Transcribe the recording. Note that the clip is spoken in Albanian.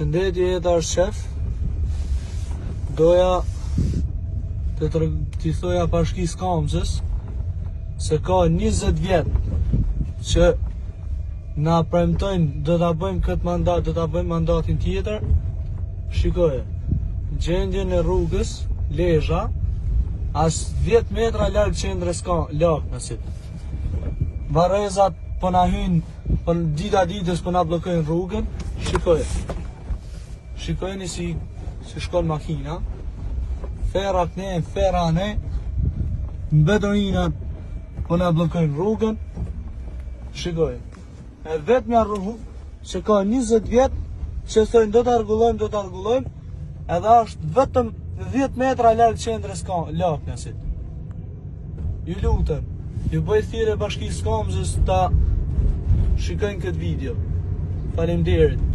Përshëndetje jeta është qef. Doja të të t'i thoja bashkisë Kamzës se ka 20 vjet që na premtojnë do ta bëjmë këtë mandat, do ta bëjmë mandatin tjetër. Shikoje. Gjendjen e rrugës Lezha as 10 metra larg qendrës ka Laknasit. Varrezat po na hyjnë Po dita ditës po na bllokojnë rrugën, shikoj. Shikojeni si si shkon makina. Ferra këne, ferra anej. Mbeturinat po na bllokojnë rrugën. Shikoj. E vetmja rrugë që ka 20 vjet që thojnë do ta rregullojmë, do ta rregullojmë, edhe është vetëm 10 metra larg qendrës ka Laknasit. Ju lutem, ju bëj thirrje bashkisë Kamzës ta shikojnë këtë video. Faleminderit.